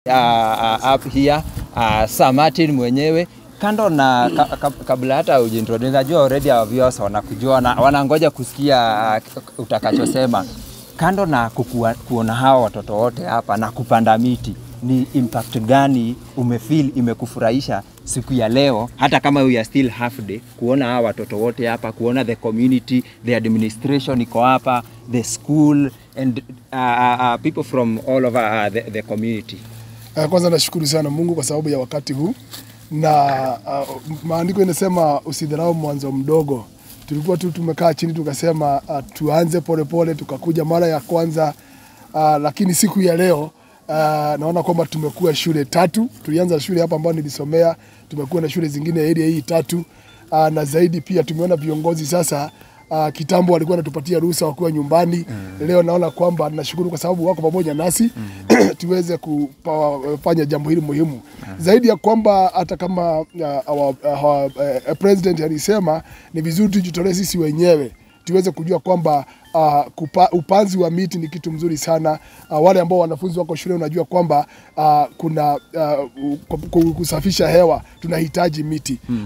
Up here, Sir Martin mwenyewe. Kando na kabla hata ujiintroduce, najua already our viewers wanakujua na wanangoja kusikia utakachosema. Kando na kuona hawa watoto wote hapa na kupanda miti, ni impact gani umefeel imekufurahisha siku ya leo, hata kama we are still half day, kuona hawa watoto wote hapa, kuona the community, the administration iko hapa, the school and people from all over the community? Kwanza nashukuru sana Mungu kwa sababu ya wakati huu na maandiko inasema usidharau mwanzo mdogo. Tulikuwa tu tumekaa chini tukasema tuanze polepole, tukakuja mara ya kwanza, lakini siku ya leo naona kwamba tumekuwa shule tatu. Tulianza shule hapa ambayo nilisomea, tumekuwa na shule zingine area hii tatu, na zaidi pia tumeona viongozi sasa. Kitambo walikuwa wanatupatia ruhusa wakiwa nyumbani. Leo naona kwamba nashukuru kwa sababu wako pamoja nasi tuweze kufanya jambo hili muhimu. Zaidi ya kwamba hata kama our president alisema ni vizuri tujitolee sisi wenyewe tuweze kujua kwamba upanzi wa miti ni kitu mzuri sana. Wale ambao wanafunzi wako shule, unajua kwamba kuna kusafisha hewa tunahitaji miti.